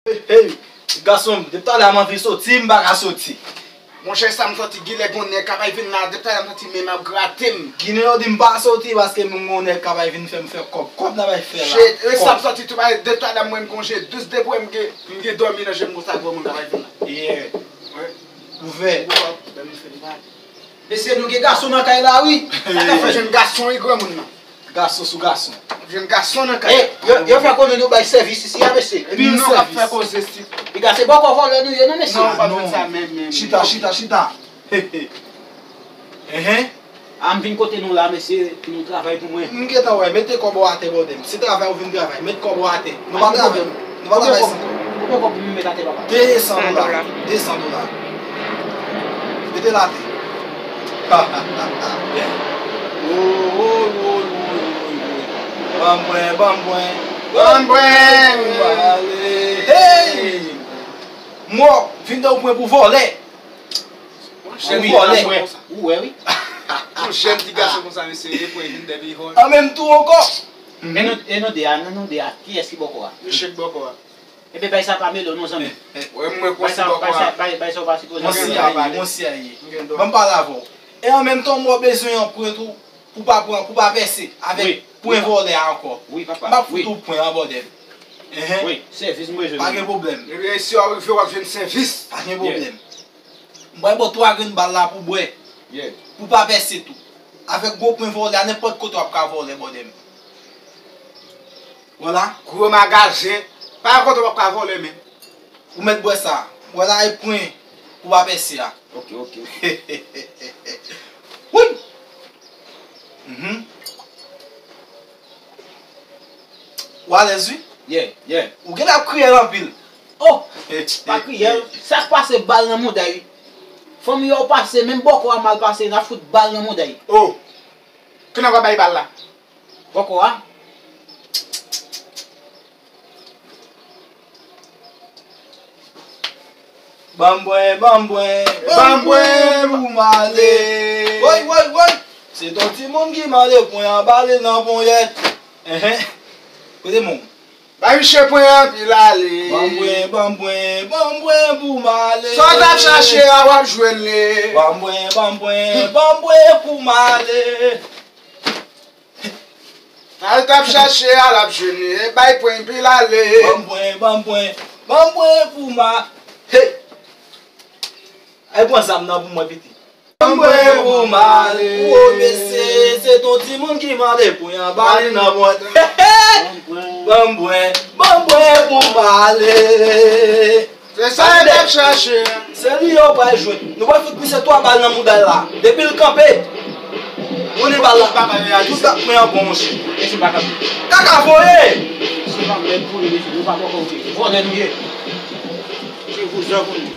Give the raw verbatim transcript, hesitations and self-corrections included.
Hey, gason, depi talè a m anvi soti, m pa ka soti. Monchè, sa m santi, genlè gon nèg k ap vin la, depi talè a m santi men m ap grate m. Genlè yo di m pa soti paske m gon nèg k ap vin fè m fè kòb. Kòb n ap fè la. Shit, e sa m santi tou, depi talè a m wè m gon je dous, depi wè m gen, m gen dòmi nan je m konsa, gwo moun k ap vin la. Yeah. Wi. Ouvè. Mesye, nou gen gason nan kay la, wi. Sa k ap fè jèn gason, wi, granmoun nan. Gason sou gason. Jèn gason nan kay la. Yo, yo fè konnen nou bay sèvis isi a, mesye. Epi nou k ap fè koze isi. Piga se bòkò vòlè nou ye, non, mesye. Non, pa fè sa menm, menm. Chita, chita, chita. Enhen. A, m vin kote nou la, mesye, pou nou travay pou mwen. M gentan wè, mete kòb ou atè, bòdè m. Se travay ou vin travay, met kòb ou atè. Nou pa travay, nou pa travay san kòb. Ou pran kòb pou m met atè, papa. De san dola, de san dola. Mete l atè. Woy, woy, woy, woy, woy. Ban m pwen, ban m pwen. Ban m pwen. Hey! Mò, vin dan w pwen pou vòlè. Yon jèn ti gason konsa. Ou wè, wi. Yon jèn ti gason konsa, mesye, e pwen vin depi hòl. An menm tou ankò. E nou, e nou de a, nan nou de a, kiyès ki bòkò a? Misye k bòkò a. Ebyen, bay sa pa mele w non, zanmi. Wè, mwen konsi bòkò a. Bay sa, bay, bay sa w pa sipoze. Yon siyaye, yon siyaye. Ban m pale avè w. E an menm tan, mwen bezwen yon pwen tou, pou pa pran, pou pa pèse avèk pwen vòlè a ankò. Wi, papa. M ap fout ou pwen an, bòdè. Enhen. Wi, sèvis m bezwen. Pa gen pwoblèm. Ebyen, si w rive, w ap jwenn sèvis. Pa gen pwoblèm. M pral ba w twa grenn bal la pou bwè. Yeah. Pou pa pèse tou. Avèk gwo pwen vòlè a, nenpòt kote w ap ka vòlè, bòdè m. Vwala. Gwo magazen. Pa gen kote w ap ka vòlè menm. Ou mèt bwè sa. Bwè la e pwen pou pa pèse a. Ok, ok. Woy! Mhm. Ou alèz, wi. Yeah, yeah. Ou genlè ap kriyèl anpil. Oh! Pa kriyèl. Sa k pase bal nan mouda, wi. Fanmi yo pase, menm bòkò a mal pase, n ap fout bal nan mouda, wi. Oh! Ki nèg w ap bay bal la? Bòkò a. Ban m bwè, ban m bwè, ban m bwè pou m ale. Woy, woy, woy. Se ton timoun ki mande pwen an, ba li nan ponyèt. Enhen. Kote moun? Bay misye pwen an, pi l ale. Ban m pwen, ban m pwen, ban m pwen pou m ale. Sa w t ap chache a, w ap jwenn li. Ban m pwen, ban m pwen, ban m pwen pou m ale. Sa l t ap chache a, l ap jwenn li. E bay pwen, pi l ale. Ban m pwen, ban m pwen, ban m pwen pou m a-, hey! Al pran zam nan pou mwen, pitit. Ban m pwen pou m ale. O mesye, se ton timoun ki mande pwen an, ba li nan pwen. Ban m pwen, ban m pwen pou m ale. Se sa yo t ap chache a. Se li yo pral jwenn. Nou pral fout misye twa bal nan mouda l la. Depi l kanpe, konnen bal la. Tout bal mwen an bon, monchè. Kaka voye! Se pa mèt pou li, mesye. Nou pa bòkò, vòlè nou ye. Se vouzan pou nou.